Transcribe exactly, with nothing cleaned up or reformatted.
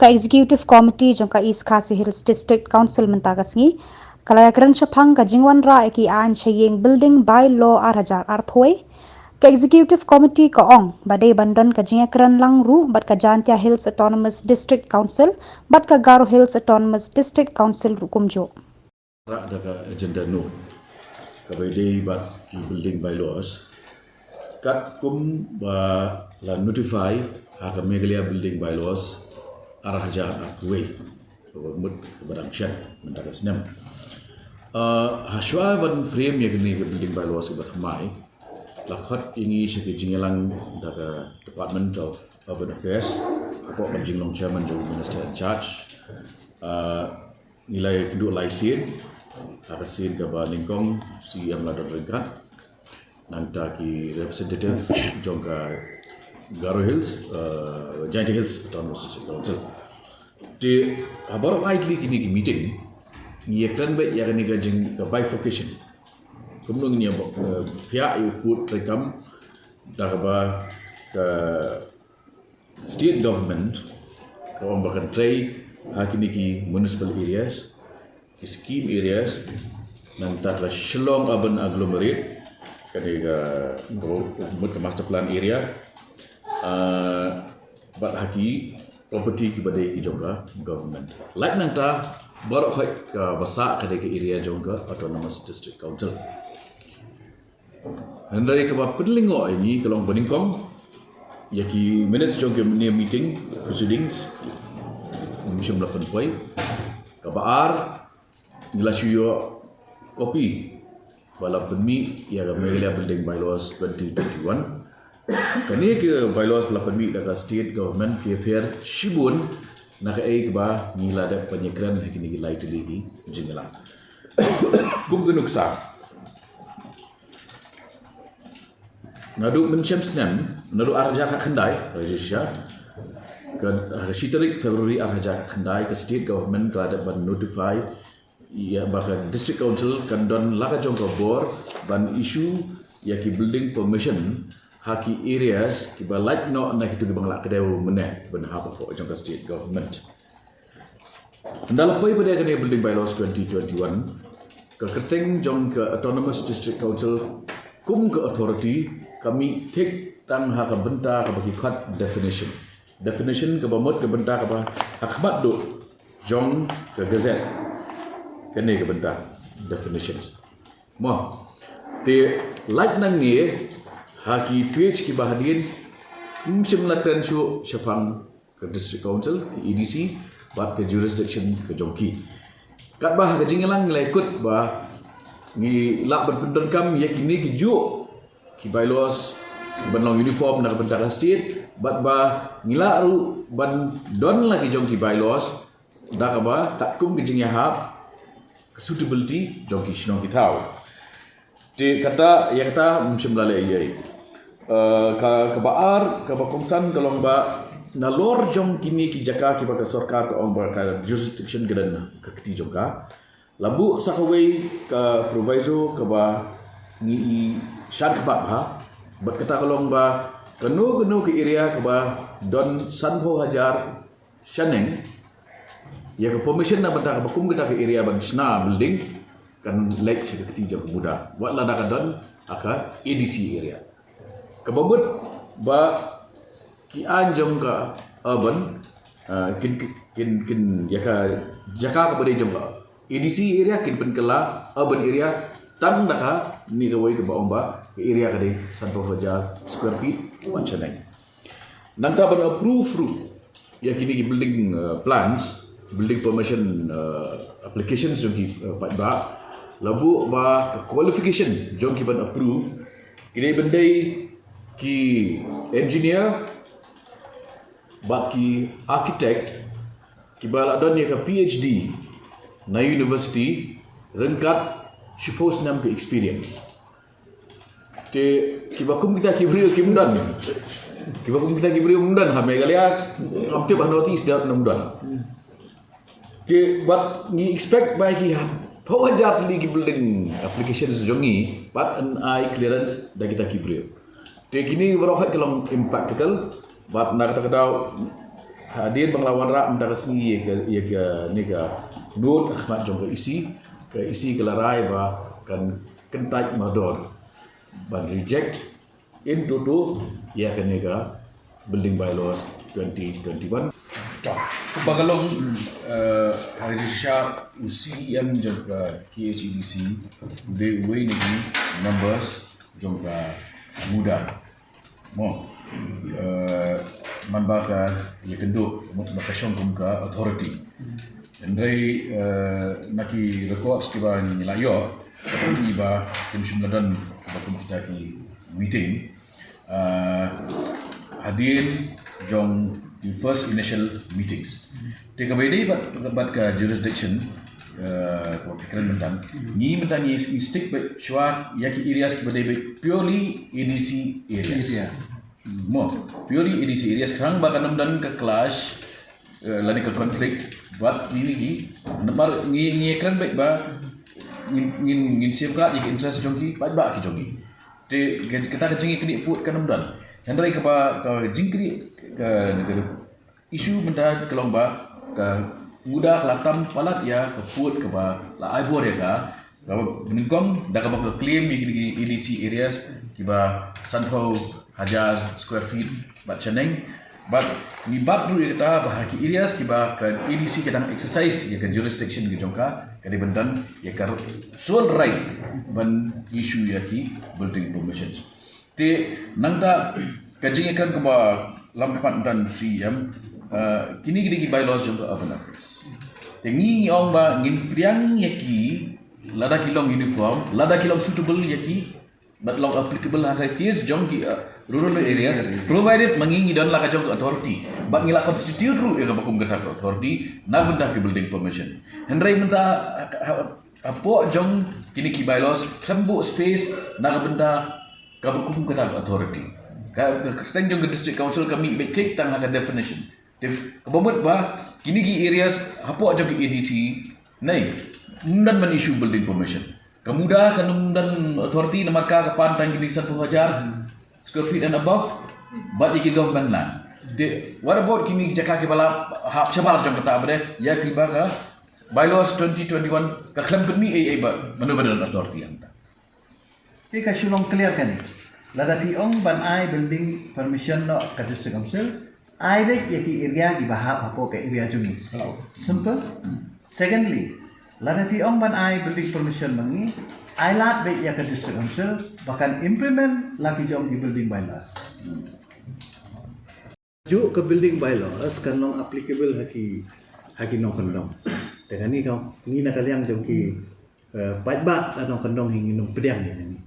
Ka Executive Committee jong ka East Khasi Hills District Council mynta ka sngi ka la ïakren shaphang ka jingwanrah ïa ki aiñ sha ïing Building Bylaw ar hajar arphew. Ka Executive Committee ka ong ba dei ban don ka jingïakren lang ruh bad ka Jaintia Hills Autonomous District Council bad ka Garo Hills Autonomous District Council ruh kumjuh. Rah da ka agenda no kaba ïadei bad ki building bylaws. Katkum ba la notify ha ka Meghalaya Building Bylaws ar hajar arphew, kaba mut kaba dang shet mynta ka snem. Uh, ha shuwa ban frame ïa kane ka building bylaws kaba thymmai, la khot ïa ngi sha ka jingïalang da ka Department of Urban Affairs, hapoh ka jinglong chairman jong u Minister in charge. Uh, ngi la ïakynduh lai sien, ha ka sien kaba nyngkong, C E M la don ryngkat, nangta ki representative jong ka Garo Hills, uh, Jaintia Hills Autonomous District Council. Te ha baroh lai tylli kine ki meeting ngi ïakren beit ïa kane ka jing ka bifurcation. Kumno ngin ïa, uh, phiah ïa u pud treikam da kaba ka state government ka ong ba kan trei ha kine ki municipal areas, ki scheme areas, nangta ka Shillong Urban Agglomerate, kane ka mut ka master plan area, uh, bad ha ki property kiba dei ki jong ka government. Lait nangta baroh khoit kaba sah ka dei ka area jong ka Autonomous District Council. Hynrei kaba pynlyngngoh ïa ngi ka long ba nyngkong ïa ki minutes jong ki meeting proceedings, ym shym la pynpoi. Kaba ar, ngi la shu ïoh copy ba la pynmih ïa ka Meghalaya Building Bylaws twenty twenty-one. Kane ka bylaws ba la pynmih da ka state government ka ïapher shibun na kaei kaba ngi la dep ban ïakren ha kine ki lai tylli ki jingïalang. Kum ka nuksa, naduh mynshem snem, naduh ar hajar khatkhyndai, ka, ka shi tarik February ar hajar khatkhyndai, ka state government ka la dep ban notify ïa ba ka district council kan don la ka jong ka bor ban issue ïa ki building permission ha ki areas kiba lait noh na kitu kiba ngi la kdew mynne kiba hap hapoh jong ka state government. Ynda la poi pat ïa kane building bylaws twenty twenty-one, ka kyrteng jong ka Autonomous District Council kum ka authority ka mih thik tang ha ka bynta kaba ki khot definition. Definition kaba mut ka bynta kaba ha khmat duh jong ka gazette. Kane ka bynta definitions. Mo, te lait nangne ha ki page kiba hadien, ym shym la kren shuh shaphang ka District Council, ka A D C, bad ka jurisdiction ka jong ki. Katba ha ka jingïalang ngi la ïakut ba ngi lah ban pyndonkam ïa kine ki juh ki bylaws ban long uniform na ka bynta ka state, bad ba ngi lah ruh ban don la ki jong ki bylaws da kaba katkum ka jingïahap ka suitability jong ki shnong ki thaw. Te kata, ïa kata ym shym la leh ei ei. Eh, ka, kaba ar, kaba kongsan ka long ba nalor jong kine ki jaka kiba ka sorkar ka ong ba ka jurisdiction ka don ha ka kti jong ka, la buh sa kawei ka proviso kaba ngi i shad khmat bha. Bad kata ka long ba kano kano ka area kaba don sanphew hajar shaneng, ïa ka permission na bynta kaba kum kata ka area ban shna building kan leit sha ka kti jong ka MUDA, wat lada ka don ha ka A D C area. Kaba mut ba ki aiñ jong ka urban, ah, kin, kin, kin, ïa ka jaka kaba dei jong ka A D C area kin pynkylla urban area tang da kane kawei kaba ong ba ka area ka dei sanphew hajar square feet ban shaneng. Nangta ban approve ruh ïa kine ki building, eh, plans, building permission, eh, applications jong ki, eh, paidbah, la buh ba ka qualification jong ki ban approve ki dei ban dei ki engineer bad ki architect kiba la don ïa ka P H D na university ryngkat shiphew snem ka experience. Te kiba kum kita ki briew kim don. Kiba kum kita ki briew kim don ha Meghalaya, ngam tip ha North East da ym don. Te bad ngi expect ba ki ha phew hajar tylli ki building applications jong ngi bad yn ai clearance da kita ki briew. Te kine baroh ka long impractical bad na kata ka daw Hadien ba nga la wanrah mynta ka sngi ïa ka, ïa kane ka note ha khmat jong ka E C, ka E C ka la rai ba kan kyntait mardor ban reject in toto ïa kane ka Building Bylaws twenty twenty-one. To, kumba ka long, eh, ha ka jingshisha u C E M jong ka K H A D C u dei uwei na ki members jong ka MUDA. Mo, eh, man ba ka ïakynduh, ba ka shong kum ka authority. Hynrei, eh, na ki records kiba ngi la ïoh, ka pyni ba kim shym la don kiba kum kita ki meeting. Eh, hadien jong ki first initial meetings. Te kaba ïadei bad, bad ka jurisdiction, eh, kaba phi kren mynta. Ngi mynta ngi, ngi stick beit shuwa ïa ki areas kiba dei beit purely A D C areas. Mo, purely A D C areas, khnang ba kan ym don ka clash, eh, lane ka conflict bad kine ki. Namar ngi, ngi kren beit ba ngin, ngin, ngin safeguard ïa ki interest jong ki paidbah ki jong ngi. Te ka, kata ka jingïakynduh pud kan ym don. Hynrei kaba ka jingkynduh ka, ka issue mynta ka long ba ka MUDA ka la tam palat ïa ka pud kaba la ai bor ïa ka, kaba nyngkong da kaba ka claim ïa ki A D C areas kiba sanphew hajar square feet bad shaneng. Bad ngi bat ruh ïa kata ba ha ki areas kiba ka A D C ka dang exercise ïa ka jurisdiction ka jong ka, ka dei ban don ïa ka sole right ban issue ïa ki building permissions. Te nangta ka jingïakren kaba lam khmat mynta C E M, eh, kine ki dei ki bylaws jong ka urban affairs. Te ngi ong ba ngin pdiang ïa ki lada ki long uniform, lada ki long suitable ïa ki, bad long applicable ha ka case jong ki, eh, rural areas, provided ma ngi ngi don la ka jong ka authority bad ngi la constitute ruh ïa kaba kum kata ka authority na ka bynta ki building permission. Hynrei mynta ha, ha, hapoh jong kine ki bylaws khlem buh space na ka bynta kaba kum kata ka authority. Ka, ka kyrteng jong ka district council ka mih beit thik tang ha ka definition. Te kaba mut ba kine ki areas hapoh jong ki A D C ne ym don ban issue building permission. Ka MUDA kan ym don authority namar ka ka pan tang kine sanphew hajar square feet and above bad ïa ki government land. Te what about kine ki jaka kiba la hap shabar jong kata ba dei ïa kiba ka bylaws twenty twenty-one ka khlem pynmih ei ei ba mano ba don authority hangta. Te ka shu long clear kane. Lada phi ong ban ai building permission noh ka district council, ai beit ïa ki area kiba hap hapoh ka area jong ngi. Simple. Secondly, lada phi ong ban ai building permission ma ngi, ai lad beit ïa ka district council ba kan implement la ki jong ki building bylaws. Ju ka building bylaws kan long applicable ha ki, ha ki nongkyndong. Te kane ka ngi na ka liang jong ki, eh, paidbah la nongkyndong hi ngin ym pdiang ïa kane.